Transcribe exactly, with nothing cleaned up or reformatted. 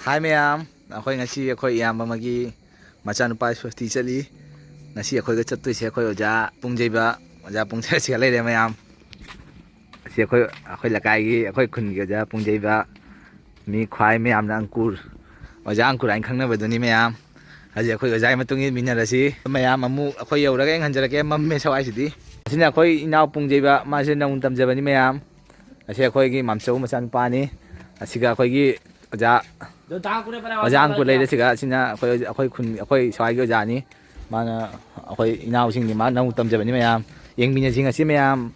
ꯍꯥꯏ ꯃꯌꯥꯝ, ꯑꯩꯈꯣꯏ ꯉꯁꯤ ꯑꯩꯈꯣꯏ ꯏꯌꯥꯝꯕ ꯑꯃꯒꯤ ꯃꯆꯥꯅꯨꯄꯥ ꯁꯣꯁꯇꯤ ꯆꯠꯂꯤ꯫ ꯉꯁꯤ ꯑꯩꯈꯣꯏꯒ ꯆꯠꯇꯣꯏꯁꯦ ꯑꯩꯈꯣꯏ ꯑꯣꯖꯥ ꯄꯨꯡꯖꯩꯕ, ꯑꯣꯖꯥ ꯄꯨꯡꯖꯩꯕꯁꯤꯒ ꯂꯩꯔꯦ ꯃꯌꯥꯝ꯫ ꯑꯁꯤ ꯑꯩꯈꯣꯏ, ꯑꯩꯈꯣꯏ ꯂꯩꯀꯥꯏꯒꯤ, ꯑꯩꯈꯣꯏ ꯈꯨꯟꯒꯤ ꯑꯣꯖꯥ ꯄꯨꯡꯖꯩꯕ, ꯃꯤ ꯈ꯭ꯋꯥꯏ ꯃꯌꯥꯝꯅ ꯑꯪꯀꯨꯔ, ꯑꯣꯖꯥ ꯑꯪꯀꯨꯔ ꯍꯥꯏꯅ ꯈꯪꯅꯕꯗꯨꯅꯤ ꯃꯌꯥꯝ꯫ ꯍꯧꯖꯤꯛ ꯑꯩꯈꯣꯏ ꯑꯣꯖꯥꯒꯤ ꯃꯇꯨꯡ ꯏꯟꯃꯤꯟꯅꯔꯁꯤ꯫ ꯃꯌꯥꯝ ꯑꯃꯨꯛ ꯑꯩꯈꯣꯏ ꯌꯧꯔꯒ ꯌꯦꯡꯍꯟꯖꯔꯛꯀꯦ, ꯃꯝꯃꯦ ꯁꯋꯥꯏꯁꯤꯗꯤ꯫ ꯑꯁꯤꯅ ꯑꯩꯈꯣꯏ ꯏꯅꯥꯎ ꯄꯨꯡꯖꯩꯕ, ꯃꯥꯁꯦ ꯅꯧꯅ ꯇꯝꯖꯕꯅꯤ ꯃꯌꯥꯝ꯫ ꯑꯁꯤ ꯑꯩꯈꯣꯏꯒꯤ ꯃꯥꯝꯆꯧ ꯃꯆꯥꯅꯨꯄꯥꯅꯤ꯫ ꯑꯁꯤꯒ ꯑꯩꯈꯣꯏꯒꯤ ꯑꯣꯖꯥ, ꯑꯣꯖꯥ ꯑꯪꯀꯨꯔ ꯂꯩꯔꯦ꯫ ꯁꯤꯒ ꯑꯁꯤꯅ ꯑꯩꯈꯣꯏ, ꯑꯩꯈꯣꯏ ꯈꯨꯟ, ꯑꯩꯈꯣꯏ ꯁ꯭ꯋꯥꯏꯒꯤ ꯑꯣꯖꯥꯅꯤ꯫ ꯃꯥꯅ ꯑꯩꯈꯣꯏ ꯏꯅꯥꯎꯁꯤꯡꯅꯤ, ꯃꯥ ꯅꯧꯅ ꯇꯝꯖꯕꯅꯤ ꯃꯌꯥꯝ꯫ ꯌꯦꯡꯃꯤꯟꯅꯁꯤ ꯉꯁꯤ ꯃꯌꯥꯝ꯫